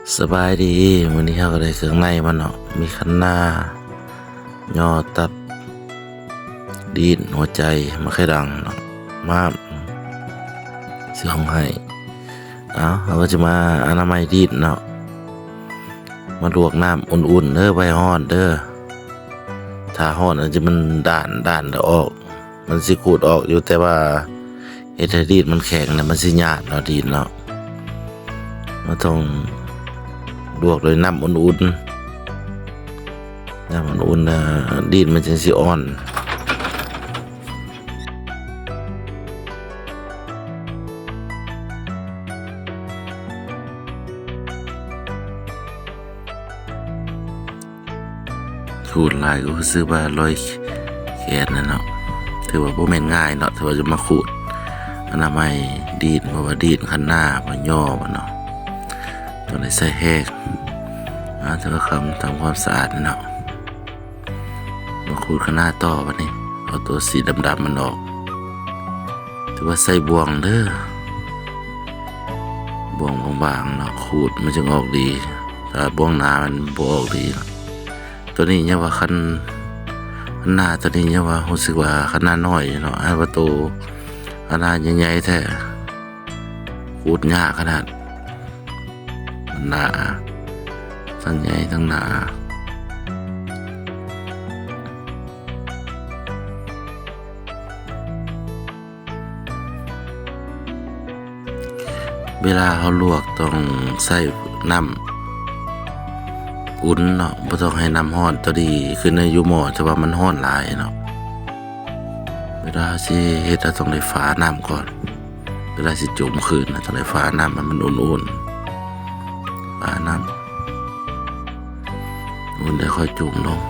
ສະບາຍດີ ມື້ນີ້ເຮົາກໍໄດ້ເຄື່ອງໃນມາເນາະ ມີຄັນນາ, ຍໍ, ຕັບ, ດີນ, ຫົວໃຈ, ໝາກໄຂ່ດັງເນາະ ມາດ ຊິເອົາໃຫ້. ເອົາ ເຮົາກໍຈະມາອະນາໄມດີນເນາະ ມາລວກນ້ຳອຸ່ນໆເດີ ບໍ່ໃຫ້ຮ້ອນເດີ. ຖ້າຮ້ອນມັນຈະ ມັນດ້ານໆແລ້ວອອກ ມັນຊິຂູດອອກຢູ່ ແຕ່ວ່າເຮັດໃຫ້ດີນມັນແຂງນະ ມັນຊິຍາກເນາະ ດີນເນາະ. ເຮົາຕ້ອງລວກດ້ວຍນ້ຳອຸ່ນໆ ນ້ຳອຸ່ນໆນະ ດີນມັນຈຶ່ງຊິອ່ອນ. ຂູດຫຼາຍກໍຮູ້ສຶກວ່າລອຍແຂນນະເນາະ. ຖືວ່າບໍ່ແມ່ນງ່າຍເນາະ ຖືວ່າຈະມາຂູດອະນາໄມດີນ ເພາະວ່າດີນຄັນນາບໍ່ຍໍບໍ່ເນາະ ຕ້ອງໄດ້ໃຊ້ແຮງ. ອາ ຖືວ່າຄຳທຳຄວາມສະອາດເນາະ. ມາຂູດຄັນນາຕໍ່ບາດນີ້ ເອົາໂຕສີດຳໆມັນອອກ. ຖືວ່າໃຊ້ບ່ວງເດີ ບ່ວງບາງໆເນາະ ຂູດມັນຈຶ່ງອອກດີ ຖ້າບ່ວງໜາມັນບໍ່ອອກດີເນາະ. ໂຕນີ້ຍັງວ່າຄັນ ຄັນນາໂຕນີ້ຍັງວ່າຮູ້ສຶກວ່າຄັນນານ້ອຍຢູ່ເນາະ ອັນວ່າໂຕຄັນນາໃຫຍ່ໆແທ້ ຂູດຍາກຂະໜາດ ມັນໜາ ທັງໃຫຍ່ທັງໜາ. ເວລາເຮົາລວກຕ້ອງໃຊ້ນ້ຳອຸ່ນເນາະ ບໍ່ຕ້ອງໃຫ້ນ້ຳຮ້ອນ. ໂຕນີ້ຄືນໃນຢູ່ໝໍ້ ແຕ່ວ່າມັນຮ້ອນຫຼາຍເນາະ. ເວລາເຮົາຊິເຮັດ ເຮົາຕ້ອງໄດ້ຝານ້ຳກ່ອນ. ເວລາຊິຈຸ່ມຄືນນະ ຕ້ອງໄດ້ຝານ້ຳໃຫ້ມັນອຸ່ນໆ ຝານ້ຳອຸ່ນ ແລ້ວຄ່ອຍຈຸ່ມລົງ.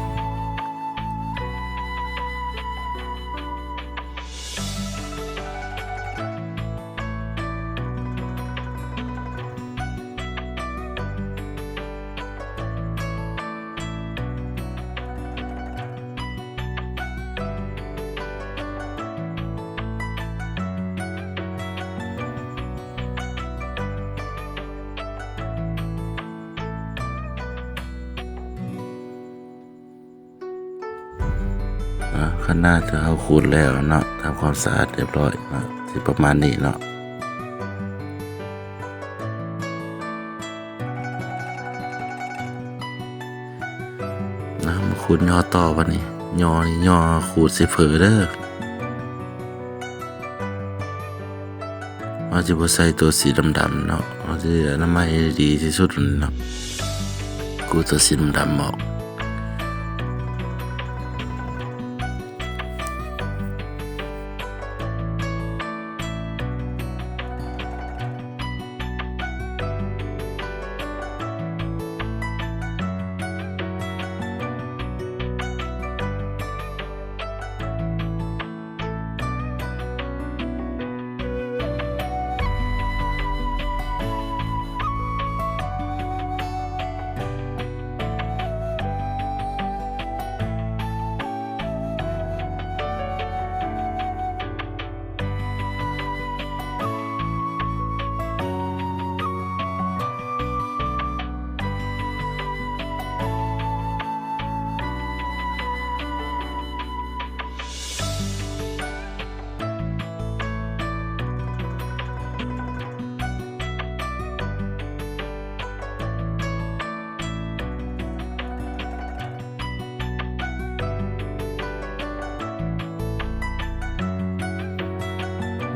ອາ ຄັນນາທີ່ເຮົາຂູດແລ້ວເນາະ ທຳຄວາມສະອາດຮຽບຮ້ອຍເນາະ ຊິປະມານນີ້ເນາະ. ນະ ມາຂູດຍໍຕໍ່ບາດນີ້ ຍໍນີ້ຍໍຂູດຊິເຜີເດີ. ເຮົາຊິບໍ່ໃສ່ໂຕສີດຳໆເນາະ ເຮົາຊິອະນາໄມດີທີ່ສຸດເນາະ ຂູດໂຕສີດຳໆອອກ.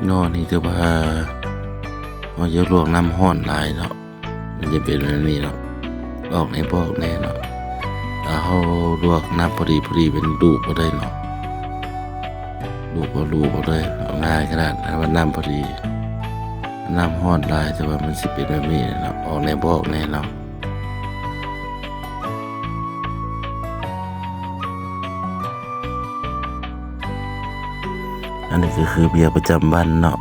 ນອນນີ້ຖືວ່າເຮົາຢ່າລວກນ້ຳຮ້ອນຫຼາຍເນາະ ມັນຈະເປັນແບບນີ້ເນາະ ອອກແດ່ບໍ່ອອກແດ່ເນາະ. ຖ້າເຮົາລວກນ້ຳພໍດີໆ ມັນດູດບໍ່ໄດ້ເນາະ ດູດບໍ່ ດູດບໍ່ໄດ້ ເອົາງ່າຍຂະໜາດ ຖ້າວ່ານ້ຳພໍດີ ນ້ຳຮ້ອນຫຼາຍ ແຕ່ວ່າມັນຊິເປັນແບບນີ້ເນາະ ອອກແດ່ບໍ່ອອກແດ່ເນາະ. ອັນນີ້ກໍຄືເບ້ຍປະຈຳວັນເນາະ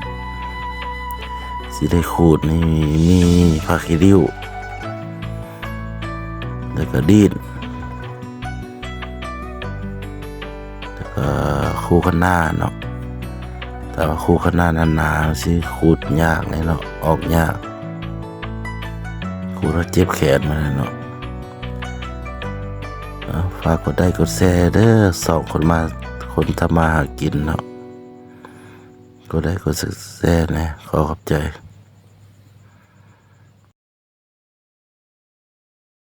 ຊິໄດ້ຂູດນີ້ ມີຜັກຂີ້ລິ້ວ ແລ້ວກໍດີນ ແລ້ວກໍຄູຄະນາເນາະ. ແຕ່ວ່າຄູຄະນາໜາໆ ຊິຂູດຍາກແດ່ເນາະ ອອກຍາກ ຂ ຜູ້ລະເຈັບແຂນມາແລ້ວເນາະ. ເອົາ ຝາກກົດໄລກົດແຊເດີ ຊ່ອງຄົນມາ ຄົນທຳມາຫາກິນເນາະ. ກົດໄລກົດແຊແດ່ ຂໍຂອບໃຈ.